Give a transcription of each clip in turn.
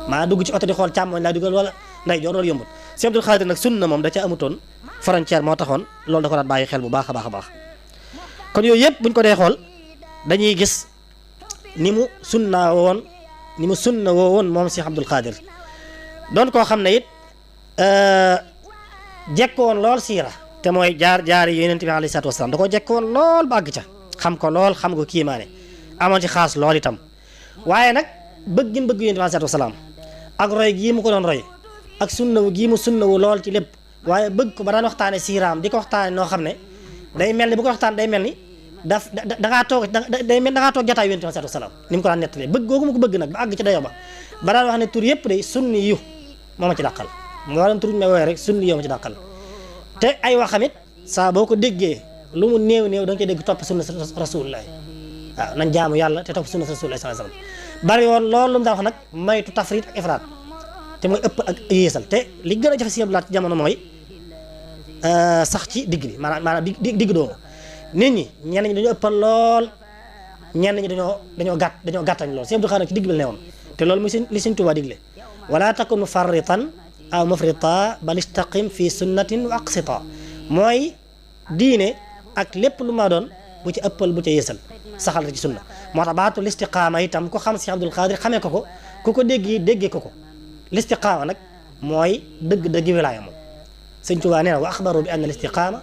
maa dugg ci oto di xool càmmoñ laa dugal wala nday joor loolu yombut Sëñ Abdul Xaadir nag sunna moom da ca amutoon frontière moo taxoon loolu da ko daan bàyyi xel bu baax a baax a baax kon yooyu yëpp buñ ko dee xool dañuy gis ni mu sunna woo woon moom Sëñ Abdul Xaadir doon koo xam ne it jekk woon lool siira te mooy jaar yi Yonent bi alayhi salaatu wasalaam da koo jekk woon lool ba àgg ca xam ko lool xam ko kiimaane amoon ci xaas lool itam waaye nag bëgg gi mu bëgg Yonent bi alayhi salaatu wasalaam ak roy gii mu ko doon roy ak sunnawu gii mu sunnawu lool ci lépp waaye bëgg ko ba daan waxtaane siiraam di ko waxtaane noo xam ne day mel ni bu ko waxtaan day mel ni dangaa toog jataay Yonent bi alayhi salaatu wasalaam ni mu ko daan nettalee bëgg googu mu ko bëgg nag ba àgg ci dayo ba daan wax ne tur yëpp day sunni yu moo ma ci dàqal moo doon tur ñu may woowee rek sunni yu ma ci dàqal te ay waxamit saa boo ko déggee lu mu néew da nga koy dégg topp sunna rasulullah waaw nañ jaamu yàlla te topp sunna rasulullah sallallahu alayhi wasallam bari woon loolu lu mu daa wax nag maytu tafrit ak ifraat te mooy ëpp ak yéesal te li gën a jafe si yëpp ci jamono mooy sax ci digg bi maanaam digg doomu nit ñi ñenn ñi dañoo ëppal lool ñenn ñi dañoo gàttañ lool Sëñ Abdul Xaadir ci digg bi la ne woon te loolu muy li Sëñ Tuubaa digle wala takun mufarritan aw mufrita bal istaqim fi sunnatin wa aqsita mooy diine ak lépp lu ma doon bu ci ëppal bu ci yeesal saxal ci sunna moo tax baatul istiqaama itam ko xam Sëñ Abdul Xaadir xamee ko ku ko déggee ko listiqaama nag mooy dëgg wilaaya moom Sëñ Tuubaa nee na wa axbaru bi anna al istiqaama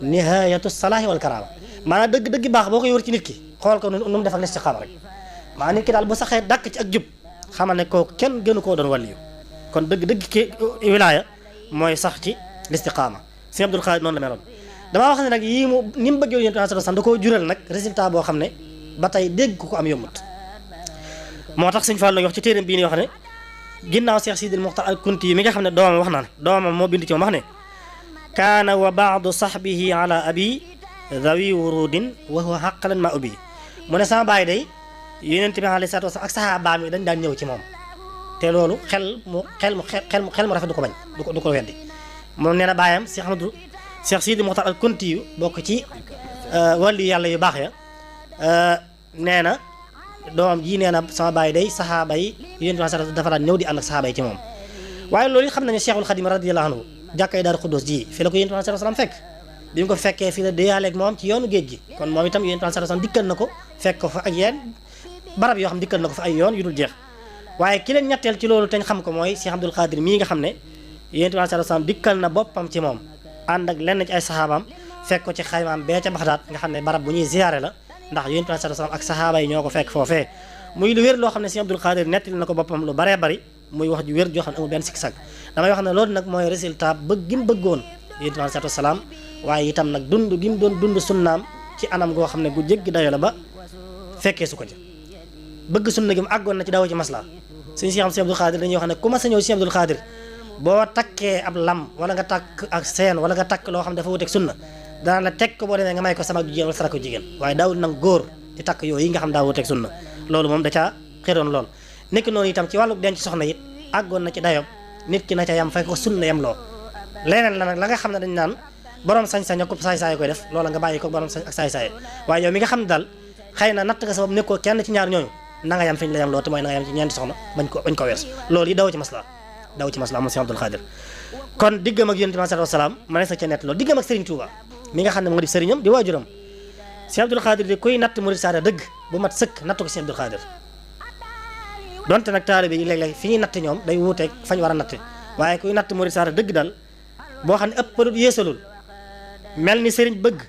nihayatu salaahi wal karaama maanaam dëgg baax boo koy wër ci nit ki xool ko nu mu def ak listiqaama rek maanaam nit ki daal bu saxee dàkk ci ak jub xamal ne kooku kenn gënu koo doon waliyu kon dëgg ki wilaaya mooy sax ci listiqaama Sëñ Abdul Xaadir noonu la meloon damaa wax ne nag yii ni mu bëggee Yonent bi sallallahu alayhi wasallam da koo jural nag résultat boo xam ne ba tey dégg ko am yombut moo tax Sëñ Fallu la wax ci téeram bii ni wax ne ginnaaw Cheikh Sidil Muxtar al Kunti yi mi nga xam ne doomam wax naa ne doomam moo bind ci moom wax ne kaana wa baadu sahbihi ala abi dhawi wurudin wa huwa haqqan ma ubi mu ne sama baay day Yonent bi alayhi salaatu wasallam ak saxaabaam yi dañ daan ñëw ci moom te loolu xel mu rafet du ko bañ du ko weddi moom nee na baayam Cheikh Sidil Muxtar al Kunti yu bokk ci wàllu yàlla yu baax ya nee na doomam ji nee na sama baay day saxaaba yi Yonent bi dafa daan ñëw di ànd ak saxaaba yi ci moom waaye loolu it xam nañu Cheikhul Xadim radiyallahu anhu jàkkay Daaru Xuddoos ji fi la ko Yonent bi sallallahu alayhi wasallam fekk bi mu ko fekkee fi la déyaaleeg moom ci yoonu géej gi kon moom itam Yonent bi sallallahu alayhi wasallam dikkal na ko fekk ko fa ak yeen barab yoo xam dikkal na ko fa ay yoon yu dul jeex waaye ki leen ñetteel ci loolu teñ xam ko mooy Cheikh Abdul Xaadir mii nga xam ne Yonent bi sallallahu alayhi wasallam dikkal na boppam ci moom ànd ak lenn ci ay saxaabaam fekk ko ci xaymaam bee ca Baxdaad nga xam ne barab bu ñuy ziyaare la ndax Yonent bi sallallahu alayhi wasallam ak saxaaba yi ñoo ko fekk foofee muy lu wér loo xam ne Sëñ Abdul Xaadir nettali na ko boppam lu baree bari muy wax ju wér joo xam ne amul benn sikk sàkk damay wax ne loolu nag mooy résultat bëgg gi mu bëggoon Yonent bi sallallahu alayhi wasallam waaye itam nag dund gi mu doon dund sunnaam ci anam goo xam ne gu jéggi dayo la ba fekkee su ko ja bëgg sunna gi mu àggoon na ci daw ci masla suñu Sëñ Abdul Xaadir dañuy wax ne ku ma sa ñëw Sëñ Abdul Xaadir boo takkee ab lam wala nga takk ak seen wala nga takk loo xam ne dafa wuteeg sunna dana la teg ko boo demee nga may ko sama jigéen wala sarako jigéen waaye daawul nag góor di takk yooyu yi nga xam daa wuteeg sunna loolu moom da caa xëroon lool nekk noonu itam ci wàllu denc soxna it àggoon na ci dayob nit ki na ca yam fay ko sunna yam loo leneen la nag la nga xam ne dañ naan borom sañ-sañ ak saay-saay koy def loola nga bàyyi ko borom sañ ak saay-saay waaye yow mi nga xam ne daal xëy na natt nga sa bopp nekkoo kenn ci ñaar ñooñu na nga yam fi ñu la yam loo te mooy na nga yam ci ñeenti soxna bañ ko wees loolu yi daw ci masla moom Sëñ Abdul Xaadir kon diggam ak Yonent bi sallallahu alayhi wasallam ma ne sa ca nett loolu diggam ak Serigne Touba mi nga xam ne moo di sëriñam di waajuram Sëñ Abdul Xaadir di kuy natt murid saada dëgg bu mat sëkk natt ko Sëñ Abdul Xaadir donte nag taalibe yi léeg-léeg fi ñuy natt ñoom day wuuteeg fañ war a natt waaye kuy natt murid saada dëgg daal boo xam ne ëppalul yeesalul mel ni sëriñ bëgg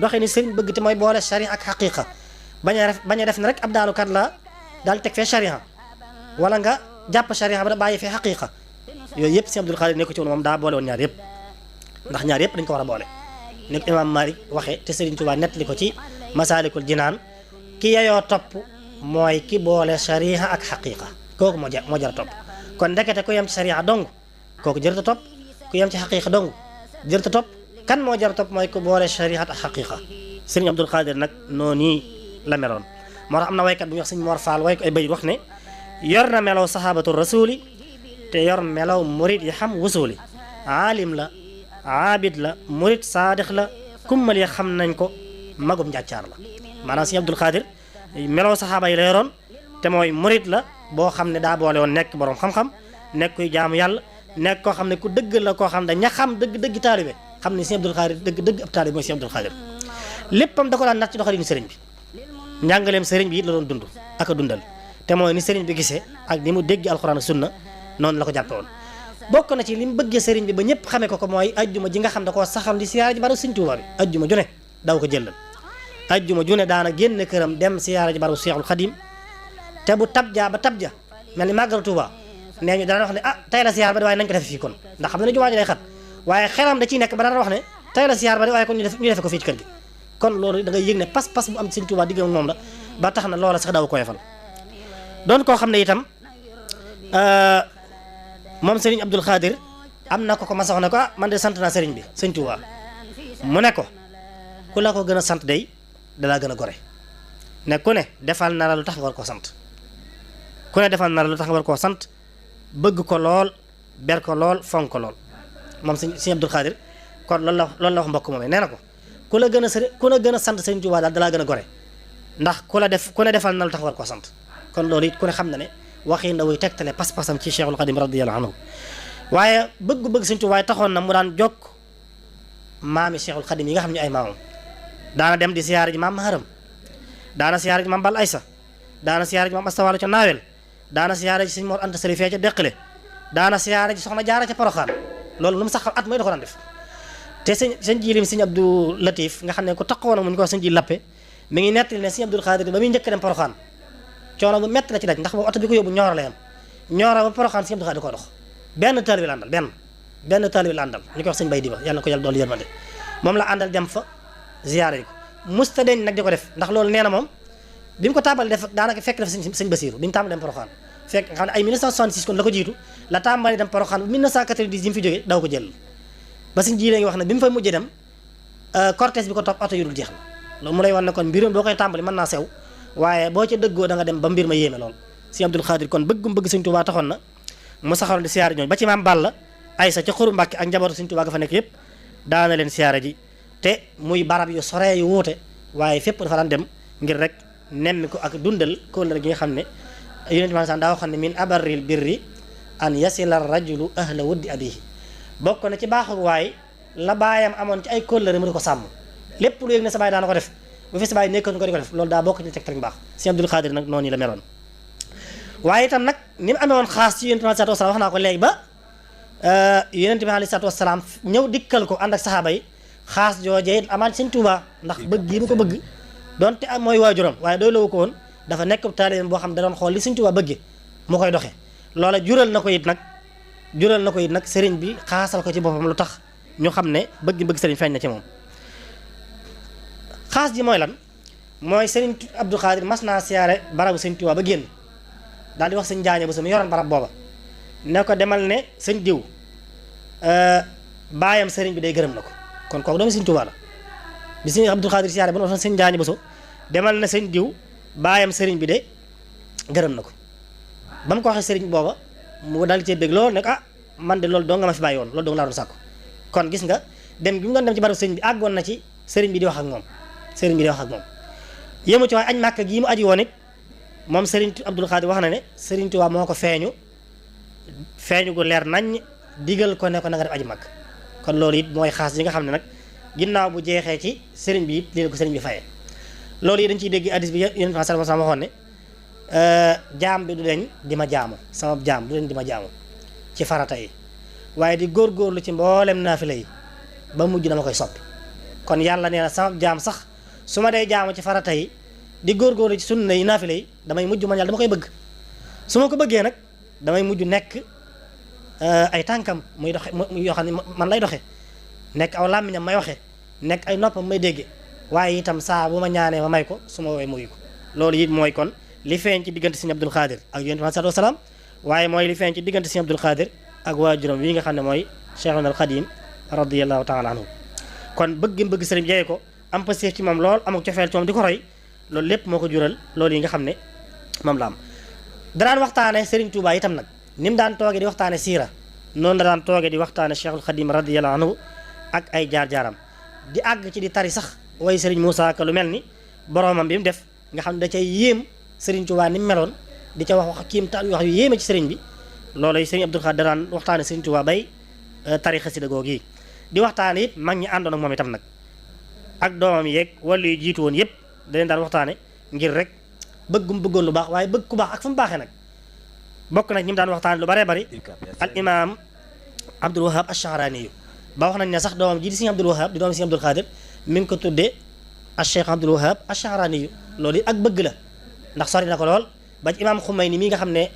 doxe ni sëriñ bëgg te mooy boole sharia ak xaqiqa bañ a def ne rek ab daanukat la daal teg fee sharia wala nga jàpp sharia ba da bàyyi fee xaqiqa yooyu yëpp Sëñ Abdul Xaadir nekku ci woon moom daa boole woon ñaar yëpp ndax ñaar yëpp dañ ko war a boole ni ko imaam Maalik waxe te Sëriñ Tuubaa nettali ko ci Masaalikul Jinaan ki yeyoo topp mooy ki boole sharia ak xaqiqa kooku moo jar topp kon ndekete ku yem ci sharia dong kooku jërta topp ku yem ci xaqiqa dong jërta topp kan moo jar topp mooy ku boole sharia ak xaqiqa Sëriñ Abdul Xaadir nag noonu la meloon moo tax am na waykat bu ñuy wax Sëñ Mor Fall way ko ay bayit wax ne yor na melow sahabatu rasuli te yor melow murid yi xam wusuli aalim la aabid la murid saadix la kummal yi xam nañ ko magum njàccaar la maanaam Sëñ Abdul Xaadir melow saxaaba yi la yoroon te mooy murid la boo xam ne daa boole woon nekk borom xam-xam nekk kuy jaamu yàlla nekk koo xam ne ku dëgg la koo xam ne ña xam dëgg taalibe xam ne Sëriñ Abdul Xaadir dëgg ab taalibe mooy Sëriñ Abdul Xaadir léppam da ko daan natt ci doxalinu sëriñ bi njàngaleem sëriñ bi it la doon dund ak a dundal te mooy ni sëriñ bi gisee ak ni mu dégg alxuraan ak sunna noonu la ko jàppe woon bokk na ci li mu bëggee sëriñ bi ba ñëpp xamee ko mooy ajjuma ji nga xam da koo saxal di siyaara ji barabu Sëriñ Tuubaa bi ajjuma ju ne daw ko jëlal ajjuma ju ne daana génn këram dem siyaara ji barabu Seexul Xadim te bu tabja ba tabja mel ni màggalu Tuubaa nee ñu dana wax ne tey la siyaar ba de waaye nañ ko def fii kon ndax xam ne jumaa ji day xat waaye xelam da ciy nekk ba dana wax ne tey la siyaar ba de waaye kon ñu defe ko fii ci kër gi kon loolu da ngay yëg ne pas-pas bu am ci Sëriñ Tuubaa digg moom la ba tax na loola sax daw ko yefal doon koo xam ne itam moom Sëriñ Abdul Xaadir am na ko masax ne ko man de sant naa sëriñ bi Sëriñ Tuubaa mu ne ko ku la ko gën a sant day dalaa gën a gore ne ku ne defal na la lu tax nga war koo sant ku ne defal na la lu tax nga war koo sant bëgg ko lool ber ko lool fonk ko lool moom Sëriñ Abdul Xaadir kon loolu la wax mbokk moom nee na ko ku la gën a sant Sëriñ Tuubaa daal dalaa gën a gore ndax ku ne defal na lu tax nga war koo sant kon loolu it ku ne xam na ne waxi na wuy tegtale pas-pasam ci Cheikhul Xadim radiyallahu anhu waaye bëgg Sëriñ Tuubaa taxoon na mu daan jokk maami Cheikhul Xadim yi nga xam ne ay maamam daana dem di siyaare ji maam Maharam daana siyaare ji maam Bal Aysa daana siyaare ji maam Astawaalo ca Naawel daana siyaare ji Sëriñ Mor Anta Sali fee ca Deqale daana siyaare ji soxna Jaara ca Poroxaan loolu lu mu sax at mooy da ko daan def te sëñ jiilim Sëriñ Abdou Latif nga xam ne ku taxawoon mu ñu ko wax sëñ ji lappe mi ngi nettali ne Sëriñ Abdul Xaadir ba muy njëkk dem Poroxaan coono bu métti la ci daj ndax boobu oto bi ko yóbbu Ñooro la yam Ñooro ba Poroxaan Sëriñ Abdul Xaadir ko dox benn taalibe la àndal benn taalibe la àndal ñu koy wax sëñ Bay Diba yàlla na ko yàlla doolu yërmande moom la àndal dem fa ziyaare yi ko musta deñ nag di ko def ndax loolu nee na moom bi mu ko tàmbali def daanaka fekk def sëñ Basiiru bi mu tàmbali dem Poroxaan fekk nga xam ne ay 1966 kon la ko jiitu la tàmbali dem Poroxaan 1990 yi mu fi jógee daw ko jël ba sëñ ji ngi wax ne bi mu fay mujjee dem cortège bi ko topp oto yu dul jeex na loolu mu lay wan ne kon mbirum boo koy tàmbali mën naa sew waaye boo ca dëggoo da nga dem ba mbir ma yéeme lool Sëriñ Abdul Xaadir kon bëggum bëgg Sëriñ Tuubaa taxoon na mu saxaroon di siyaare ñooñu ba ci maam Balla Aysa ca Xuru Mbàkke ak njabootu Sëriñ Tuubaa ga fa nekk yépp daana leen siyaare ji te muy barab yu sore yu wuute waaye fépp dafa daan dem ngir rek nemmi ko ak dundal kóllëre gi nga xam ne Yonent bi daa waxoon ne min abarril birri an yasila rajulu ahla wuddi abihi bokk na ci baaxu waaye la baayam amoon ci ay kóllëre mu di ko sàmm lépp lu yëg ne sa baay daana ko def bu fi sa baay nekkoon ko di ko def loolu daa bokk ci tegtal mbaax Sëriñ Abdul Xaadir nag noonu la meloon waaye itam nag ni mu amee woon xaas ci Yonent bi alayhi salaatu wasalaam wax naa ko léegi ba Yonent bi alayhi salaatu wasalaam ñëw dikkal ko ànd ak saxaaba yi xaas joojee amaat Sëriñ Tuubaa ndax bëgg yi mu ko bëgg donte am mooy waajuram waaye doy lawu ko woon dafa nekk taalibeem boo xam da doon xool li Sëriñ Tuubaa bëgge mu koy doxee loola jural na ko it nag sëriñ bi xaasal ko ci boppam lu tax ñu xam ne bëgg sëriñ feeñ na ci moom xaas ji mooy lan mooy Sëriñ Abdul Xaadir mas naa siyaare barabu Sëriñ Tuubaa ba génn daal di wax sëñ Jaañe bu sa mu yoroon barab booba ne ko demal ne sëñ diw baayam sëriñ bi day gërëm na ko kon kooku doomu Sëriñ Tuubaa la bi Sëriñ Abdul Xaadir siyaare ba wax sëñ Jaañe bu sa demal ne sëñ diw baayam sëriñ bi de gërëm na ko ba mu ko waxee sëriñ booba mu dal cee bëgg loolu ne ko man de loolu doo nga ma fi bàyyi woon loolu doo nga laa doon sàkku kon gis nga dem gi mu doon dem ci barabu sëriñ bi àggoon na ci sëriñ bi di wax ak moom yému ci waaye añ màkk gii mu aji woon it moom Sëriñ Abdul Xaadir wax na ne Sëriñ Tuubaa moo ko feeñu gu leer nañ digal ko ne ko na nga def aji màkk kon loolu it mooy xaas yi nga xam ne nag ginnaaw bu jeexee ci sëriñ bi it lii la ko sëriñ bi fayee loolu yi dañ ciy dégg hadiis bi Yonent bi sallallahu alayhi wasallam waxoon ne jaam bi du deñ di ma jaamu sama jaam du deñ di ma jaamu ci farata yi waaye di góorgóorlu ci mboolem naafila yi ba mujj dama koy soppi kon yàlla nee na sama jaam sax su ma dee jaamu ci farata yi di góorgóorlu ci sunna yi naafila yi damay mujj man yàlla dama koy bëgg su ma ko bëggee nag damay mujj nekk ay tànkam muy doxe yoo xam ne man lay doxe nekk aw làmmiñam may waxe nekk ay noppam may dégge waaye itam saa bu ma ñaanee ma may ko su ma woowee muyu ko loolu it mooy kon li feeñ ci diggante Sëriñ Abdul Xaadir ak Yonent bi sallallahu alayhi wasallam waaye mooy li feeñ ci diggante Sëriñ Abdul Xaadir ak waajuram wi nga xam ne mooy Cheikhuna al Xadim radiyallahu taala anhu kon bëgg sëriñ jege ko am pastéef ci moom lool amuk cofeel ci moom di ko roy loolu lépp moo ko jural loolu yi nga xam ne moom la am danaan waxtaane Sëriñ Tuubaa itam nag ni mu daan toogee di waxtaane siira noonu la daan toogee di waxtaane Cheikhul Xadim radiyallahu anhu ak ay jaar-jaaram di àgg ci di tari sax way Sëriñ Muusaa Ka lu mel ni boromam bi mu def nga xam ne da cay yéem Sëriñ Tuubaa ni mu meloon di ca wax wax yu yéeme ci sëriñ bi loolu sëriñ Abdul Xaadir daan waxtaane sëriñ Tuubaa bay tari xasida googu yi di waxtaane it mag ñi àndoon ak moom itam nag ak doomam yeeg wala yu jiitu woon yëpp da leen daan waxtaane ngir rek bëggum bëggoon lu baax waaye bëgg ku baax ak fu mu baaxee nag bokk nag ñi mu daan waxtaane lu baree bari al imam Abdul Wahab Ash-Sha'rani yu ba wax nañ ne sax doomam ji di sëriñ Abdul Wahab di doomam sëriñ Abdul Xaadir mi ngi ko tuddee Cheikh Abdul Wahab Ash-Sha'rani yu loolu it ak bëgg la ndax sori na ko lool ba ci imaam Xumayni mii nga xam ne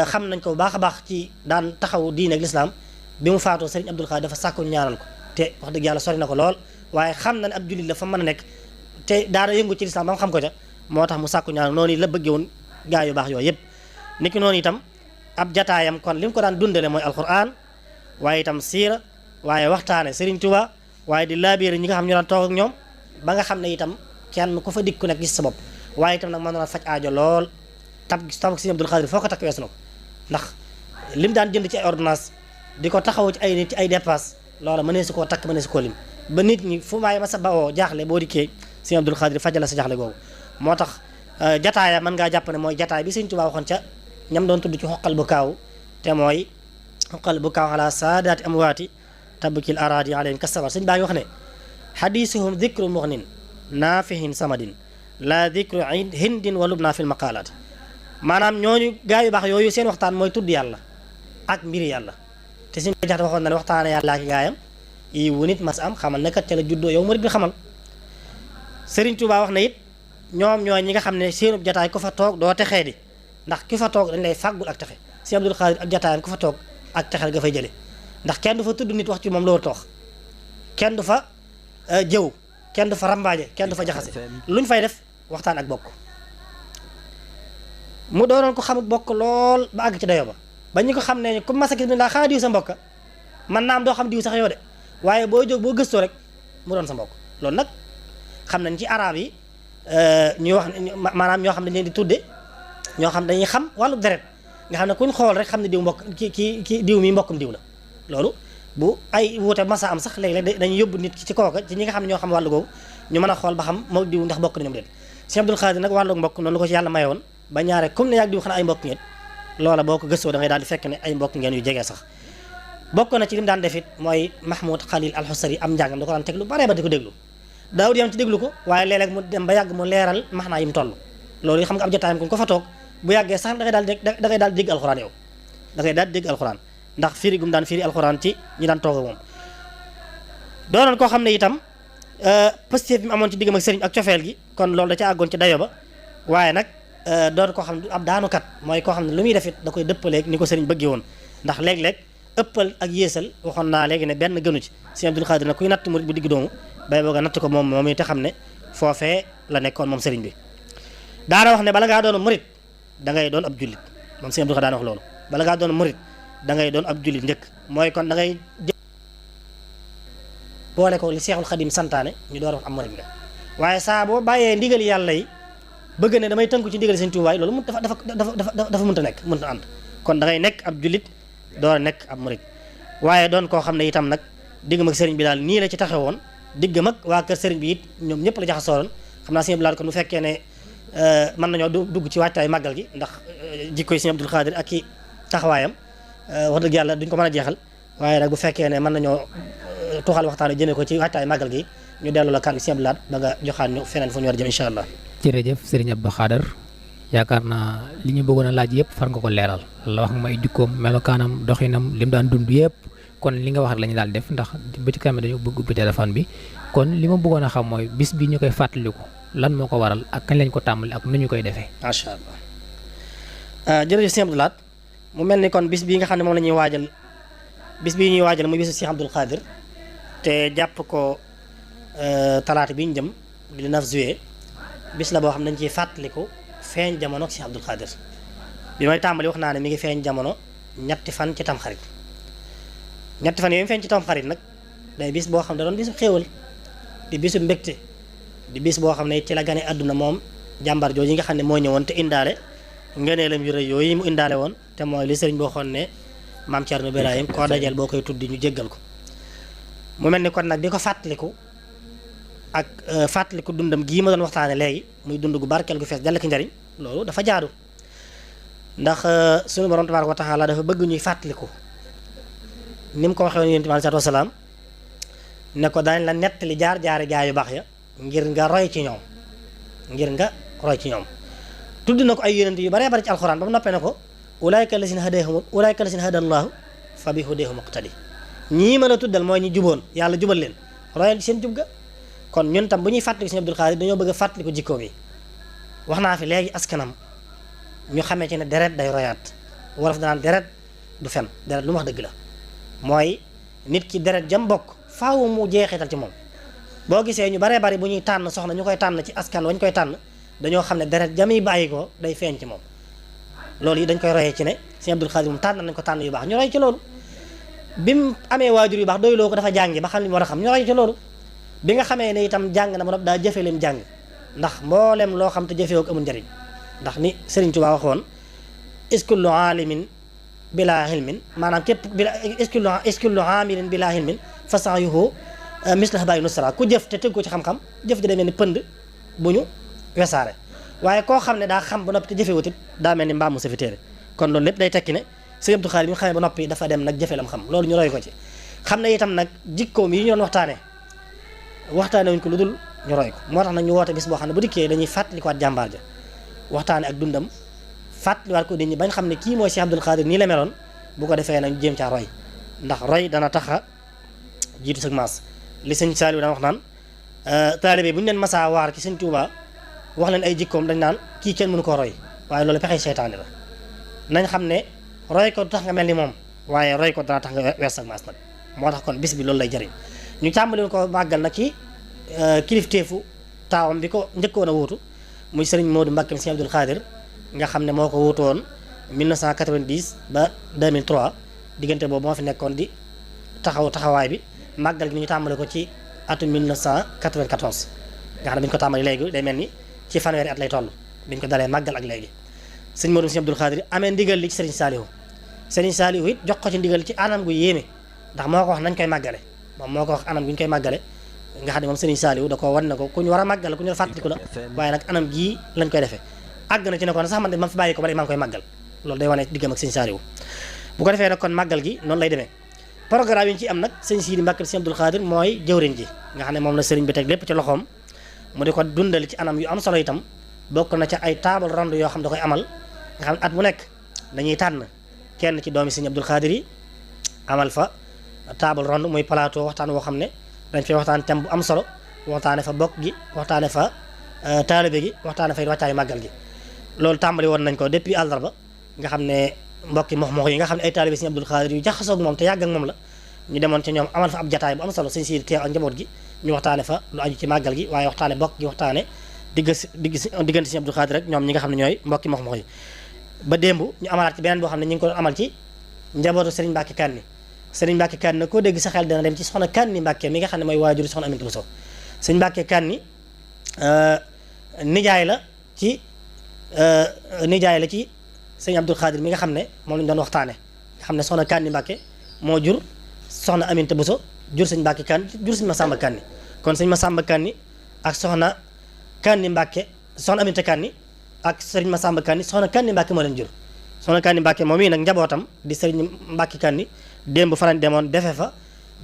xam nañ ko bu baax a baax ci daan taxaw diine ak lislaam bi mu faatoo sëriñ Abdul Xaadir dafa sàkku ñaanal ko te wax dëgg yàlla sori na ko lool waaye xam na ne ab jullit la fa mën a nekk te daana yëngu ci lislaam ba mu xam ko ca moo tax mu sàkku ñaanal noonu la bëggee woon gaa yu baax yooyu yëpp niki noonu itam ab jataayam kon li mu ko daan dundale mooy alquran waaye itam siira waaye waxtaane Sëriñ Tuubaa waaye di laabiire ñi nga xam ñu daan toog ak ñoom ba nga xam ne itam kenn ku fa dikk ku nekk gis sa bopp waaye itam nag mën na faj aajo lool tab Sëriñ Abdul Xaadir foo ko takk weesu na ko ndax lim daan jënd ci ay ordonnance di ko taxawu ci ay nit ci ay dépasse loola mënee su koo takk mënee su koo lim ba nit ñi fu maaye ma sa bawoo jaaxle boo dikkee Sëriñ Abdul Xaadir fajala sa jaaxle googu moo tax jataaya mën ngaa jàpp ne mooy jataay bi Sëriñ Tuubaa waxoon ca ñam doon tudd ci xoqal bu kaaw te mooy xoqal bu kaaw ala saadaati amwaati tabkil araadi alayhim kasabar sëñ baa ngi wax ne xadiisuhum dikru muxnin naafihin samadin la dikru hindin wa lubna fil maqalaat maanaam ñooñu gaa yu baax yooyu seen waxtaan mooy tudd yàlla ak mbiri yàlla te suñu jaxte waxoon na ne waxtaane yàlla ak gaayam yi wu nit mas am xamal ne kat ca la juddoo yow murid bi xamal Sëriñ Tuubaa wax na it ñoom ñooy ñi nga xam ne seenub jataay ku fa toog doo texee di ndax ki fa toog dañ lay fàggul ak texe Sëriñ Abdul Xaadir ak jataayam ku fa toog ak texel ga fay jële ndax kenn du fa tudd nit wax ci moom la war toox kenn du fa jëw kenn du fa rambaaje kenn du fa jaxase lu ñu fay def waxtaan ak bokk mu doonoon ko xamut bokk lool ba àgg ci dayo ba ñu ko xam ne comme masa gis bi laa xanaa diw sa mbokka man naam doo xam diw sax yow de waaye boo jóg boo gëstoo rek mu doon sa mbokk loolu nag xam nañ ci arab yi ñuy wax maanaam ñoo xam ne dañ leen di tudde ñoo xam dañuy xam wàllu deret nga xam ne kuñ xool rek xam ne diw mbokk ki diw mi mbokkum diw la loolu bu ay wuute masa am sax léegi-léeg dañuy yóbbu nit ci kooka ci ñi nga xam ne ñoo xam wàllu googu ñu mën a xool ba xam moo diw ndax bokk na ñoom déet Sëriñ Abdul Xaadir nag wàllu mbokk noonu la ko ci yàlla mayoon ba ñaare comme ne yàgg diw xanaa ay mbokk ngeen loola boo ko gëstoo da ngay daal di fekk ne ay mbokk ngeen yu jege sax bokk na ci lim daan def it mooy Mahmoud Khalil al-Husari am njàngam da ko daan teg lu bare ba di ko déglu daawud yam ci déglu ko waaye léeg-léeg mu dem ba yàgg mu leeral maxnaa yi mu toll loolu yi xam nga ab jotaayam ko fa toog bu yàggee sax da ngay daal dégg alxuraan yow da ngay daal dégg alxuraan ndax firi gum daan firi alxuraan ci ñi daan toog ak moom doonoon koo xam ne itam positif bi mu amoon ci diggam ak sëriñ ak cofeel gi kon loolu da ca àggoon ci dayo ba waaye nag doon koo xam ne ab daanukat mooy koo xam ne lu muy def it da koy dëppaleeg ni ko sëriñ bëggee woon ndax léeg-léeg ëppal ak yéesal waxoon naa léegi ne benn gënu ci Sëriñ Abdul Xaadir nag kuy natt murid bu digg doomu bay booga natt ko moom it te xam ne foofee la nekkoon moom sëriñ bi daana wax ne bala ngaa doon murid da ngay doon ab jullit moom Sëriñ Abdul Xaadir daana wax loolu bala ngaa doon murid da ngay doon ab jullit njëkk mooy kon da ngay boole ko li Seexul Xadim santaane ñu door wax am murid nga waaye saa boo bàyyee ndigal yàlla yi bëgg ne damay tënku ci ndigal Sëriñ Tuubaa loolu dafa mënta nekk mënta ànd kon da ngay nekk ab jullit door a nekk ab murid waaye doon koo xam ne itam nag diggam ak sëriñ bi daal nii la ci taxawoon diggam ak waa kër sëriñ bi it ñoom ñëpp la jaxasooroon xam naa Sëriñ Abdul Xaadir kon bu fekkee ne mën nañoo dugg ci waajtaay màggal gi ndax jikkoy Sëriñ Abdul Xaadir ak i taxawaayam wax dëgg yàlla duñ ko mën a jeexal waaye nag bu fekkee ne mën nañoo tuxal waxtaan jëmee ko ci waajtaay màggal gi ñu dellu la kàddu Sëriñ Abdul Xaadir ba nga joxaat ñu feneen fu ñu war a jëm incha allah. jërëjëf Sëriñ Abdou Khadr yaakaar naa li ñu bëggoon a laaj yëpp far nga ko leeral la wax nga may jikkoom melokaanam doxinam lim daan dund yëpp kon li nga wax la ñu daal def ndax ba ci kanam dañu bëgg ubbi téléphone bi kon li ma bëggoon a xam mooy bis bi ñu koy fàttaliku lan moo ko waral ak kañ lañ ko tàmbali ak nu ñu koy defee. macha allah jërëjëf Sëriñ Abdou Lahad mu mel ni kon bis bii nga xam ne moom la ñuy waajal bis bii ñuy waajal muy bisu Sëriñ Abdul Xaadir te jàpp ko talaata bi ñu jëm di 9 juillet bis la boo xam ne dañ ciy fàttaliku feeñ jamono Sëriñ Abdul Xaadir bi may tàmbali wax naa ne mi ngi feeñ jamono ñetti fan ci tamxarit ñetti fan yooyu feeñ ci tamxarit nag day bis boo xam ne da doon bisu xéewal di bisu mbégte di bis boo xam ne ci la gane àdduna moom jàmbar jooju yi nga xam ne moo ñëwoon te indaale ngëneelam yu rëy yooyu mu indaale woon te mooy li sëriñ boo xoon ne maam Cerno Birahim koo dajal boo koy tuddi ñu jéggal ko mu mel ni kon nag di ko fàttaliku ak fàttaliku dundam gii ma doon waxtaane léegi muy dund gu barkeel gu fees dell ki njariñ loolu dafa jaadu ndax sunu borom tabaaraka wa taala dafa bëgg ñuy fàttaliku ni mu ko waxee woon yonent bi alayhi salaatu wasalaam ne ko daañ la nettali jaar-jaari gaa yu baax ya ngir nga roy ci ñoom tudd na ko ay yonent yu baree bari ci alxuraan ba mu noppee ne ko ulaayka lazina hadallaahu fa bi hudaahum muqtadi ñii ma la tuddal mooy ñi juboon yàlla jubal leen royal ci seen jub ga kon ñun tam bu ñuy fàttaliku Sëriñ Abdul Xaadir dañoo bëgg a fàttaliku jikkoom yi wax naa fi léegi askanam ñu xamee ci ne deret day royaat wolof danaan deret du fen deret lu mu wax dëgg la mooy nit ki deret jam bokk faaw mu jeexital ci moom boo gisee ñu baree bari bu ñuy tànn soxna ñu koy tànn ci askan wañ koy tànn dañoo xam ne deret jami bàyyi ko day feeñ ci moom loolu yi dañ koy royee ci ne Sëriñ Abdul Xaadir moom tànn nañ ko tànn yu baax ñu roy ci loolu bi mu amee waajur yu baax doyloo ko dafa jàngi ba xam li mu war a xam ñu roy ci loolu bi nga xamee ne itam jàng na ba noppi daa jëfe leen jàng ndax mboolem loo xam te jëfewoo ko amul njariñ ndax ni Sëriñ Tuubaa waxoon iskullu aalimin bila hilmin maanaam képp iskullu aamilin bila hilmin fasaayuhu misla habaay nusra ku jëf te tëgg ko ci xam-xam jëf ji day mel ni pënd bu ñu wesaare waaye koo xam ne daa xam ba noppi te jëfewut it daa mel ni mbaam mu sa fi téere kon loolu lépp day tekki ne Sëriñ Abdul Xaadir bi nga xamee ba noppi dafa dem nag jëfe lam xam loolu ñu roy ko ci xam ne itam nag jikkoom yi ñu doon waxtaane wuñ ko lu dul ñu roy ko moo tax nag ñu woote bis boo xam ne bu dikkee dañuy fàttalikuwaat jàmbaar ja waxtaane ak dundam fàttaliwaat ko nit ñi bañ xam ne kii mooy Cheikh Abdul Xaadir nii la meloon bu ko defee nag jéem caa roy ndax roy dana taxa jiitu sag maas li sëñ Saaliw daan wax naan taalibe bu ñu leen masaa waar ci sëñ Tuubaa wax leen ay jikkoom dañ naan kii kenn mënu koo roy waaye loolu pexey seytaane la nañ xam ne roy ko tax nga mel ni moom waaye roy ko dana tax nga wees sag maas nag moo tax kon bis bi loolu lay jëriñ ñu tàmbali ko màggal nag ci kilifteefu taawam bi ko njëkkoon a wuutu muy sëriñ Moodu Mbàkke Sëriñ Abdul Xaadir nga xam ne moo ko wuutu woon 1990 ba 2003 diggante boobu moo fi nekkoon di taxawaay bi màggal gi ñu tàmbali ko ci atum 1994 nga xam ne bi ñu ko tàmbali léegi day mel ni ci fanweeri at lay toll bi ñu ko dalee màggal ak léegi sëriñ Moodu Sëriñ Abdul Xaadir amee ndigal li ci sëriñ Saalihu it jox ko ci ndigal ci anam gu yéeme ndax moo ko wax nañ koy màggale moom moo ko wax anam gi ñu koy màggale nga xam ne moom Sëriñ Saalihu da ko wan ne ko ku ñu war a màggal ku ñu war a fàttaliku la waaye nag anam gii lañ koy defee àgg na ci ne ko sax man de ma fi bàyyi ko ba léegi maa ngi koy màggal loolu day wane diggam ak Sëriñ Saalihu bu ko defee nag kon màggal gi noonu lay demee programme yi ñu ci am nag sëñ Sidi Mbàkke Sëriñ Abdul Xaadir mooy jëwriñ ji nga xam ne moom la sëriñ bi teg lépp ci loxoom mu di ko dundal ci anam yu am solo itam bokk na ca ay table ronde yoo xam da koy amal nga xam ne at bu nekk dañuy tànn kenn ci doomi Sëriñ Abdul Xaadir yi amal fa table ronde muy plateau waxtaan woo xam ne dañ fay waxtaan thème bu am solo waxtaane fa bokk gi waxtaane fa taalibe gi waxtaane fa wàccaayu màggal gi loolu tàmbali woon nañ ko depuis àllarba nga xam ne mbokki mox yi nga xam ne ay taalibe Sëriñ Abdul Xaadir yu jaxasoog moom te yàgg ak moom la ñu demoon ca ñoom amal fa ab jataay bu am solo sëñ si teew ak njaboot gi ñu waxtaane fa lu aju ci màggal gi waaye waxtaane bokk gi waxtaane diggante Sëriñ Abdul Xaadir rek ñoom ñi nga xam ne ñooy mbokki mox yi ba démb ñu amalaat ci beneen boo xam ne ñu ngi ko amal ci njabootu Sëriñ Mbàkke Kanni Sëriñ Mbàkke Kanni nag koo dégg sa xel dana dem ci soxna Kanni Mbàkke mi nga xam ne mooy waajuru soxna Aminata Bousso Sëriñ Mbàkke Kanni nijaay la ci Sëriñ Abdul Xaadir mi nga xam ne moom lañu doon waxtaane nga xam ne soxna Kanni Mbàkke moo jur soxna Aminata Bousso jur Sëriñ Mbàkke Kanni jur Sëriñ Masamba Kanni kon Sëriñ Masamba Kanni ak soxna Kanni Mbàkke soxna Aminata Kanni ak Sëriñ Masamba Kanni soxna Kanni Mbàkke moo leen jur soxna Kanni Mbàkke moom yi nag njabootam di Sëriñ Mbàkke Kanni démb fa lañ demoon defee fa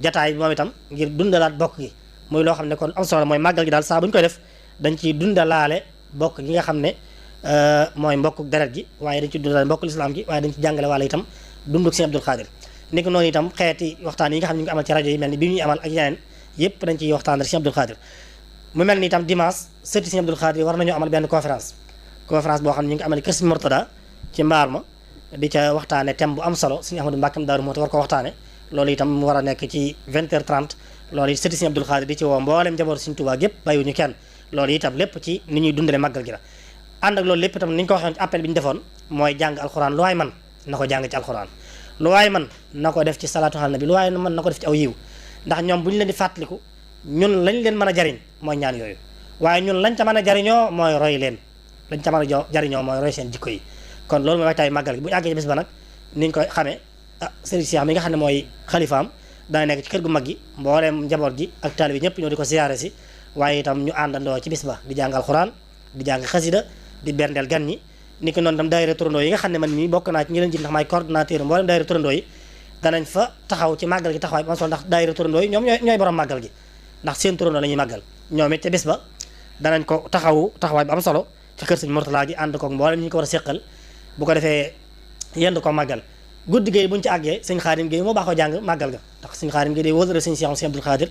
jataay bi moom itam ngir dundalaat bokk gi muy loo xam ne kon am solo mooy màggal gi daal saa bu ñu koy def dañ ciy dundalaale bokk gi nga xam ne mooy mbokku deret gi waaye dañ ciy dundalaale mbokku lislaam gi waaye dañ ci jàngale wàlla itam dunduk Sëriñ Abdul Xaadir ni ko noonu itam xeeti waxtaan yi nga xam ne ñu ngi amal ci rajo yi mel ni bi ñuy amal ak yeneen yépp dañ ciy waxtaan Sëriñ Abdul Xaadir mu mel ni itam dimanche sëti Sëriñ Abdul Xaadir war nañoo amal benn conférence boo xam ne ñu ngi amal kër Sëriñ Murtada ci mbaar ma di ca waxtaane thème bu am solo Sëriñ Ahmadu Mbàkke Daaru Muxti war ko waxtaane loolu itam mu war a nekk ci 20h30 loolu it sëti Sëriñ Abdul Xaadir di ci woo mboolem njabootu Sëriñ Tuubaa gépp bàyyiwuñu kenn loolu itam lépp ci ni ñuy dundale màggal gi la ànd ak loolu lépp itam ni ñu ko waxee ci appel bi ñu defoon mooy jàng alxuraan lu waay man na ko jàng ci alxuraan lu waay man na ko def ci salaatu ala nabi lu waay man na ko def ci aw yiw ndax ñoom bu ñu leen di fàttaliku ñun lañ leen mën a jariñ mooy ñaan yooyu waaye ñun lañ ca mën a jariñoo mooy roy leen lañ ca mën a jariñoo mooy roy seen jikko yi kon loolu mooy waxtaay màggal gi bu ñu àggee ci bés ba nag ni ñu koy xamee Sëriñ Cheikh mi nga xam ne mooy xalifaam dana nekk ci kër gu mag gi mbooleem njaboot gi ak taalibe bi ñëpp ñoo di ko siyaare si waaye itam ñu àndandoo ci bis ba di jàng alxuraan di jàng xasida di berndeel gan ñi ni ki noonu tam daayira turandoo yi nga xam ne man mii bokk naa ci ñi leen jiit ndax maay coordonnateur mboolem daayira turandoo yi danañ fa taxaw ci màggal gi taxawaay bu am solo ndax daayira turandoo yi ñoom ñooy borom màggal gi ndax seen turandoo la ñuy màggal ñoom it ca bés ba danañ ko taxawaay bu am solo ci kër sëñ Mourtala gi ànd koog mboolem ñi ko war a séqal bu ko defee yend ko màggal guddi géey buñu ci àggee sëñ Xaadim Géey moo baaxoo jàng màggal ga ndax sëñ Xaadim Géey day wóolare sëñ Cheikh sëñ Abdul Xaadir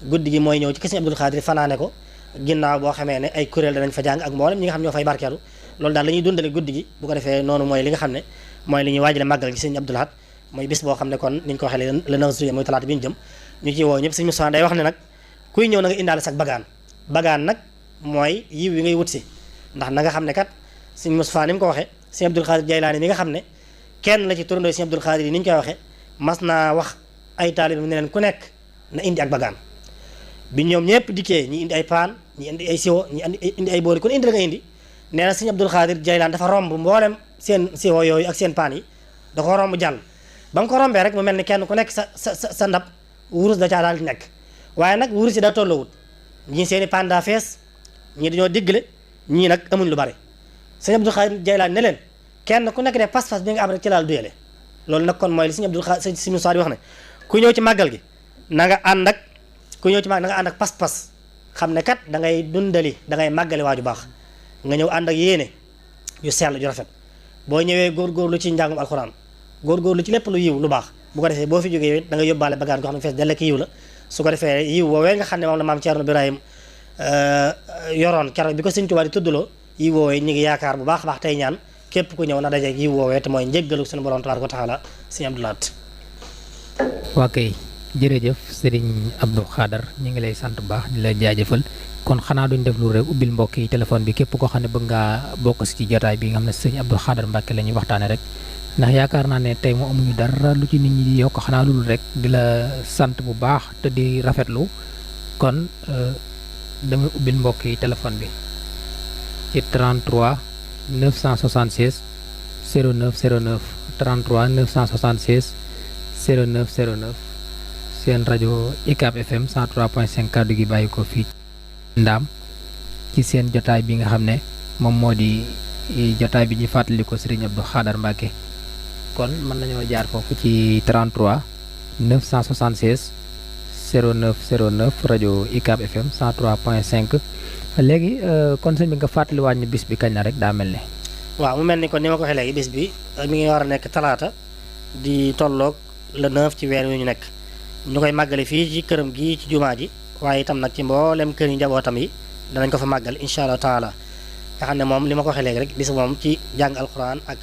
guddi gi mooy ñëw ci kër sëñ Abdul Xaadir fanaane ko ginnaaw boo xamee ne ay kuréel danañ fa jàng ak mboolem ñi nga xam ñoo fay barkeelu loolu daal la ñuy dundale guddi gi bu ko defee noonu mooy li nga xam ne mooy li ñuy waajale màggal gi sëñ Abdul Ahad mooy bis boo xam ne kon niñ ko waxee le 9 juillet mooy talaata bi ñu jëm ñu ci woo ñëpp sëñ Moussa day wax ne nag kuy ñëw na nga indaale sax bagaan nag mooy yiw yi ngay wut si ndax na nga xam ne kat sëñ Moussa ni mu ko waxee sëñ Abdul Xaadir Jaylaani mi nga xam ne kenn la ci turandoo sëñ Abdul Xaadir yi ni ñu koy waxee mas naa wax ay taalib ne leen ku nekk na indi ak bagaan bi ñoom ñëpp dikkee ñi indi ay paan ñi indi ay siwo ñi indi ay boori ku indi la nga indi nee na sëñ Abdul Xaadir Jaylaan dafa romb mboolem seen siwo yooyu ak seen paan yi da ko romb jàll ba mu ko rombee rek mu mel ni kenn ku nekk sa ndab wurus da caa daal di nekk waaye nag wurus yi da tolloowut ñii seeni paan daa fees ñii dañoo diggale ñii nag amuñ lu bari sëñ Abdul Xaadir Jaylaan ne leen kenn ku nekk ne pas-pas bi nga am rek ci laal duyale loolu nag kon mooy li sëñ Abdul Xaadir sëñ Moussa di wax ne ku ñëw ci màggal gi na nga ànd ak pas-pas xam ne kat da ngay dundali da ngay màggali waaju baax nga ñëw ànd ak yéene yu sell ju rafet boo ñëwee góorgóorlu ci njàngum alxuraan góorgóorlu ci lépp lu yiw lu baax bu ko defee boo fi jógee da nga yóbbaale bagaan goo xam ne fees dell ki yiw la su ko defee yiw woowee nga xam ne moom la maam Ceerno Birahim yoroon keroog bi ko sëñ Tuubaa di tuddloo yiw woowee ñu ngi yaakaar bu baax a baax tey ñaan képp ku ñëw na dajeeg yiw woowee te mooy njéggalu suñu borom tabaaraka wa taala sëñ Abdou Lahad. waa kay jërëjëf Serigne Abdou Khadar ñu ngi lay sant bu baax di la jaajëfal kon xanaa duñ def lu rek ubbil mbokk yi téléphone bi képp koo xam ne bëgg ngaa bokk si ci jotaay bi nga xam ne Serigne Abdou Khadar Mbacke la ñuy waxtaane rek ndax yaakaar naa ne tey mu amuñu dara lu ci nit ñi di yokk xanaa loolu rek di la sant bu baax te di rafetlu kon damay ubbil mbokk yi téléphone bi ci 33 976 09 09 33 976 09 09 seen rajo UCAB FM 103.5 kàddu gi bàyyi ko fii Ndaam ci seen jotaay bi nga xam ne moom moo di jotaay bi ñu fàttali ko Serigne Abdou Khadar Mbacke kon mën nañoo jaar foofu ci 33 976 09 09 rajo UCAB FM 103.5 léegi kon sëñ bi nga fàttaliwaat ñu bis bi kañ la rek daa mel ne. waaw mu mel ni kon ni ma ko waxee léegi bis bi mi ngi war a nekk talaata di tolloog le 9 ci weer wi ñu nekk ñu koy màggale fii ci këram gii ci jumaa ji waaye itam nag ci mboolem kër yi njabootam yi danañ ko fa màggal incha allah taala nga xam ne moom li ma ko waxee léegi rek bis moom ci jàng alquran ak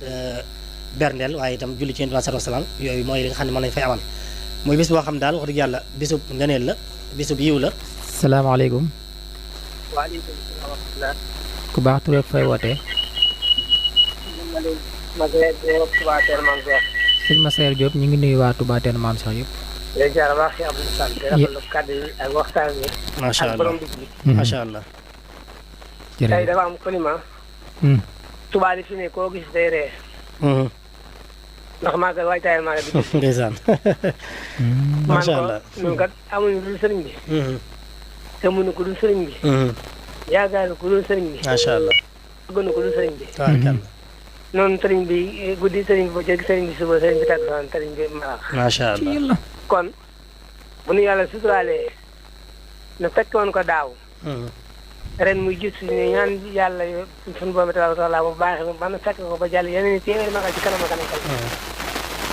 berndeel waaye itam julli ci Yonent bi sallallahu alayhi wasallam yooyu mooy li nga xam ne moom lañ fay amal muy bis boo xam daal wax dëgg yàlla bisub ngëneel la bisub yiw la. salaamaaleykum. waaleykum salaam wa rahmatulah. ku baax tur ak fay wootee. sëñ Massaer Diop ñu ngi nuyu waa Touba Teen Maam Cheikh yëpp. léegi jaar baax si Abdou Sall di rafetlu kàddu yi ak waxtaan bi. macha allah ak borom bis bi. macha allah. tey dafa am climat. Touba li fi ne koo gis day ree. ndax maa ngi waajtaay maa ngi di. ndeysaan. macha allah man ko ñun kat amuñu lu dul sëriñ bi. te mënu ko dul sëriñ bi. yaakaar ko dul sëriñ bi. macha allah. gënu ko dul sëriñ bi. tabaarkalla. noonu sëriñ bi guddi sëriñ bi ba jéggi sëriñ bi suba sëriñ bi tàggatoo sëriñ bi maraax. macha allah. kon bu nu yàlla suturaalee na fekkoon ko daaw. ren muy gis ne ñaan yàlla suñu borom tabaaraka wa taala bu baaxee ba nu fekk ko ba jàll yeneen i téeméeri magal ci kanam a kanam.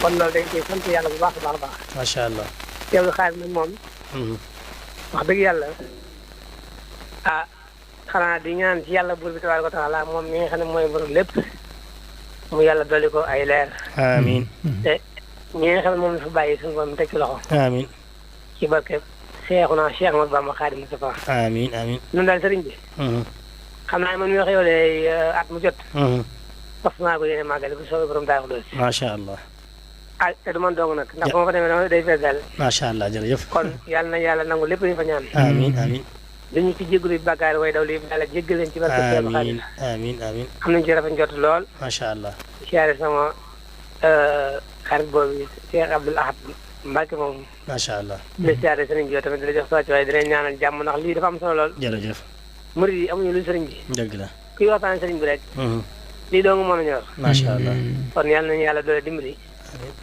kon loolu dañ koy sant yàlla bu baax a baax a baax. macha allah. yow lu xaar nag moom. wax dëgg yàlla ah xanaa di ñaan ci yàlla buur bi tabaaraka wa taala moom mi nga xam ne mooy borom lépp mu yàlla dolli ko ay leer. amiin. te ñi nga xam ne moom la fa bàyyi suñu borom teg ci loxo. amiin. ci barke Seexuna Cheikh Ahmadou Bamba Xaadimu Mustafaa. amiin amiin. ñun daal sëriñ bi. xam naa man mi wax yow de at mu jot. fas naa ko yéene màggale bu soobee borom daa ko doon. macha allah. ah te du man dong nag ndax bu ma fa demee dama day fees daal. macha allah jërëjëf. kon yàlla na yàlla nangu lépp lu ñu fa ñaan. amiin amiin. dañu ci jégalu bàkkaar way daw li yàlla jéggal leen ci barke Seexul Xaadim. amiin amiin. am nañu ci rafet njort lool. macha allah. siyaare sama xarit boobu Cheikh Abdoul Ahad Mbacke moom. macha allah. di la siyaare sëriñ bi yow tamit di la jox saa ci waaye di leen ñaanal jàmm ndax lii dafa am solo lool. jërëjëf. murid yi amuñu lu sëriñ bi. dëgg la. kuy waxtaan sëriñ bi rek. lii doo nga mën a ñor. macha allah. kon yàlla nañu yàlla doole dimbali.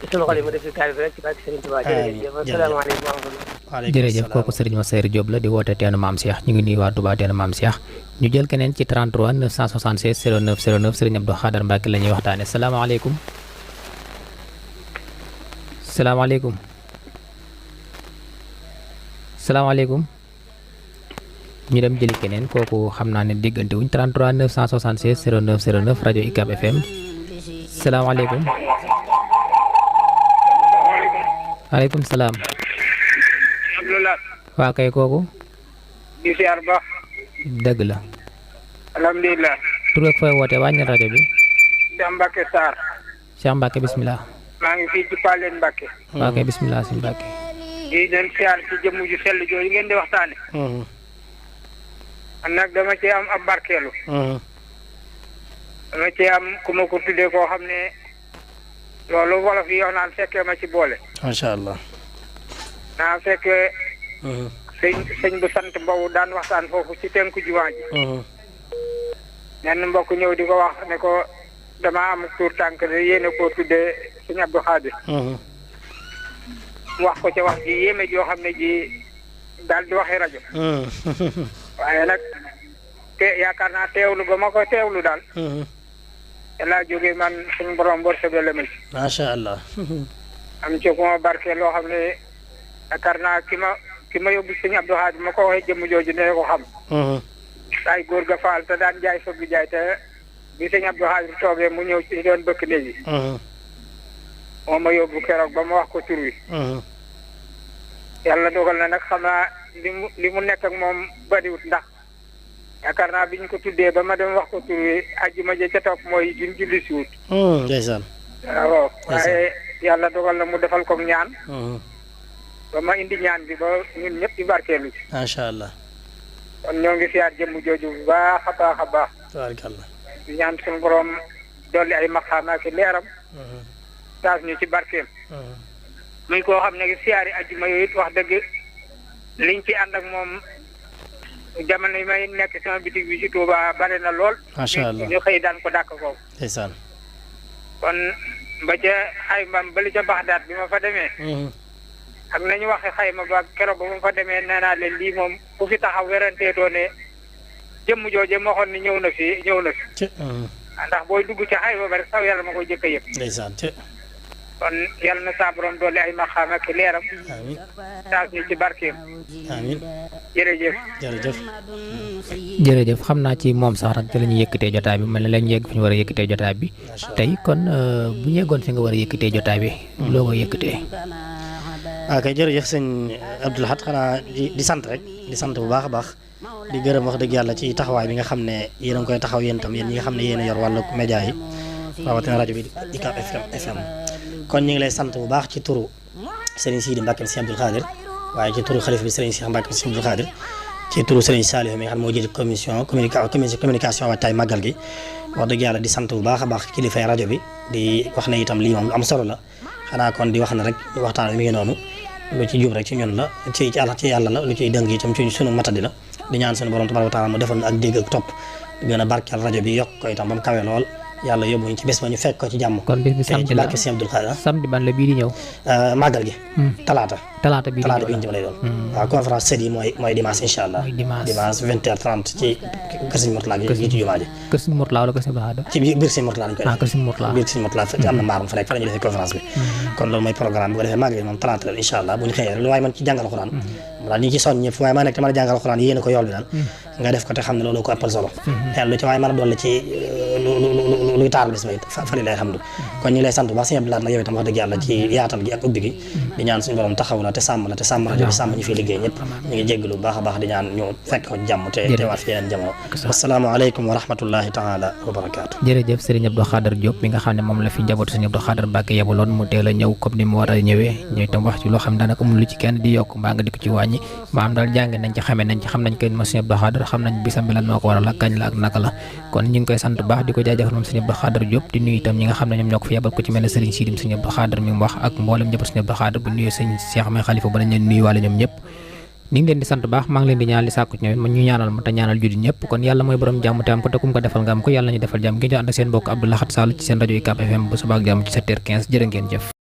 te sunu xol yi mu def ci taal bi rek ci barke Serigne Touba. jërëjëf asalaamaaleykum wa rahmatulah. jërëjëf kooku Serigne Massayer Diop la di woote teenu Maam Cheikh ñu ngi nuyu waa Touba teenu Maam Cheikh ñu jël keneen ci 33 976 09 09 Serigne Abdou Khadar Mbacke la ñuy waxtaane salaamaaleykum. salaamaaleykum. salaamaaleykum. ñu dem jëli keneen kooku xam naa ne diggante wuñ 33 976 09 09 rajo UCAB FM salaamaaleykum. waaleykum salaam. Abdoulaye. waa kay kooku. di siyaar ba. dëgg la. alhamdulilah. tur ak fooy woote wàññil rajo bi. Cheikh Mbacke Sarr. Cheikh Mbacke bisimilah. maa ngi fii ci Paleen Mbacke. waa kay bisimilah si Mbacke. di leen siyaar ci jëmm ju sell jooju ngeen di waxtaane. man nag dama ci am ab barkeelu. dama ci am ku ma ko tuddee koo xam ne loolu wolof yi wax naan fekkee ma ci boole. macha allah. naa fekkee. sëñ bu sant Mbow daan waxtaan foofu ci tenku jumaa ji. ñenn mbokk ñëw di ko wax ne ko dama am tuur tànk de yéene koo tuddee sëñ Abdou Khadir. mu wax ko ca wax ji yéeme joo xam ne ji daal di waxee rajo. waaye nag yaakaar naa teewlu ba ma ko teewlu daal. laa jógee man suñu borom wërsëgal ma ci. macha allah. am ci ku ma barke loo xam ne yaakaar naa ki ma yóbbu sëñ Abdou Khadir ma ko waxee jëmm jooju ne ko xam. ay góor ga faal te daan jaay fëgg jaay te bi sëñ Abdou Khadir toogee mu ñëw ci doon bëkk néeg yi. moo ma yóbbu keroog ba ma wax ko tur wi. yàlla dogal na nag xam naa li mu nekk ak moom bariwut ndax yaakaar naa bi ñu ko tuddee ba ma dem wax ko tur wi ajjuma ja ca topp mooy duñ julli si wut. ndeysaan. waaw waaye yàlla dogal na mu defal ko ñaan. ba ma indi ñaan bi ba ñun ñëpp di barkeelu ci. macha allah. kon ñoo ngi siyaat jëmm jooju bu baax a baax a baax. tabaarakallah. di ñaan suñu borom dolli ay maqaam ak leeram. taas ñu ci barkeem. muy koo xam ne siyaari ajjuma yooyu it wax dëgg liñ ci ànd ak moom jamono yi may nekk sama bitig bi ci Touba bare na lool. macha allah ñu xëy daan ko dàkk foofu. ndeysaan. kon ba ca xaymam ba li ca Baxdaat bi ma fa demee. ak nañu waxe xayma ba keroog ba ma fa demee nee naa leen lii moom ku fi taxaw weranteetoo ne jëmm jooje ma waxoon ni ñëw na fi. ndax booy dugg ci xayma ba rek saw yàlla ma koy jëkk a yëpp. ndeysaan. kon yàlla na saa borom doole ay maqaam ak leeram. amiin. taas ñu ci barkeem. amiin. jërëjëf. jërëjëf. jërëjëf xam naa ci moom sax nag ci la ñuy yëkkatee jotaay bi mel ne lañ yegg fi ñu war a yëkkatee jotaay bi tey kon bu ñu yeggoon fi nga war a yëkkatee jotaay bi loo ko yëkkatee. ok jërëjëf sëñ Abdou Lahad xanaa di sant rek di sant bu baax a baax di gërëm wax dëgg yàlla ci taxawaay bi nga xam ne yéen a ngi koy taxaw yéen itam yéen ñi nga xam ne yéen a yor wàllu média yi rawatina rajo bi UCAB FM kon ñu ngi lay sant bu baax ci turu Serigne Sidi Mbacke Sy Abdou Khadir waaye ci turu xalifa bi Serigne Cheikh Mbacke Sy Abdou Khadir ci turu Serigne Saliou mi nga xam ne moo jël communication waajtaay màggal gi wax dëgg yàlla di sant bu baax a baax kilifay rajo bi di wax ne itam lii moom am solo la xanaa kon di wax ne rek waxtaan mi ngi noonu lu ci jub rek ci ñun la ci yàlla la lu ciy dëng itam ci sunu matadi la di ñaan sunu borom tabaaraka wa taala mu defal ak dégg ak topp gën a barkeel rajo bi yokk ko itam ba mu kawe lool yàlla yóbbu ñu ci bés ba ñu fekk ko ci jàmm. kon bés bi samedi la barke Sëñ Abdou Khadir samedi ban la bii di ñëw. màggal gi. talaata bii di ñëw lay doon. waaw conférence sëriñ mooy dimanche incha allah. dimanche 20h30 ci kër Sëñ Mourtala gi ci jumaa ji. kër Sëñ Mourtala wala kër Sëñ Abdou Khadir. ci biir Sëñ Mourtala lañ koy def. kër Sëñ Mourtala biir Sëñ Mourtala fa am na mbaaram fa nekk fa la ñuy defee conférence bi. kon loolu mooy programme bu ko defee màggal gi moom talaata la incha allah bu ñu xëyee rek lu waaye man ci jàngal Alxuraan daal ñu ci soñ ñëpp waaye maa nekk te mën a jàngal Alxuraan yéene ko yool bi daal nga def ko te xam ne loolu ko ëppal solo lu ci waaye mën a dolli ci luy taaral bis bay fali lay xam du kon ñu lay sant bu baax Sëñ Abdou Lahad nag yow itam wax dëgg yàlla ci yaatal gi ak ubbi gi di ñaan suñu borom taxaw la te sàmm rajo bi sàmm ñu fi liggéey ñëpp ñu ngi jéggalu bu baax a baax di ñaan ñu fekk ko jàmm te teewaat fi yeneen jamono asalaamaaleykum wa rahmatullahi taala wa barakaatu jërëjëf Serigne Abdou Khadir Diop mi nga xam ne moom la fi njabootu Serigne Abdou Khadir Mbacke yebaloon mu teel a ñëw comme ni mu war a ñëwee ñëw itam wax ci loo xam ne daanaka amul lu ci kenn di yokk mbaa nga di ko ci wàññi maam daal jàng nañ ci xamee nañ ci xam nañ ko ma Serigne Abdou Khadir xam nañ bisam bi lan moo ko waral ak kañ la ak naka la kon ñu ngi koy sant baax di ko jaajëfal moom Serigne Abdou Khadir Diop di nuyu itam ñi nga xam ne ñoom ñoo ko fi yebal ko ci mel ne Serigne Sidim Serigne Abdou Khadir mi mu wax ak mboolem njabootu Serigne Abdou Khadir bu nuyu Serigne Cheikh may xalifa ba nañ leen nuyu waale ñoom ñëpp ni ngi leen di sant baax maa ngi leen di ñaanal di sàkku ci ñoom ñu ñaanal ma te ñaanal jullit ñëpp kon yàlla mooy borom jàmm te am ko te kum ko defal nga am ko yàlla ñu defal jàmm gi ñu ànd ak seen mbokk Abdou Lahad Sall ci seen rajo UCAB FM bu suba ak jàmm ci 7h15 jërë ngeen jëf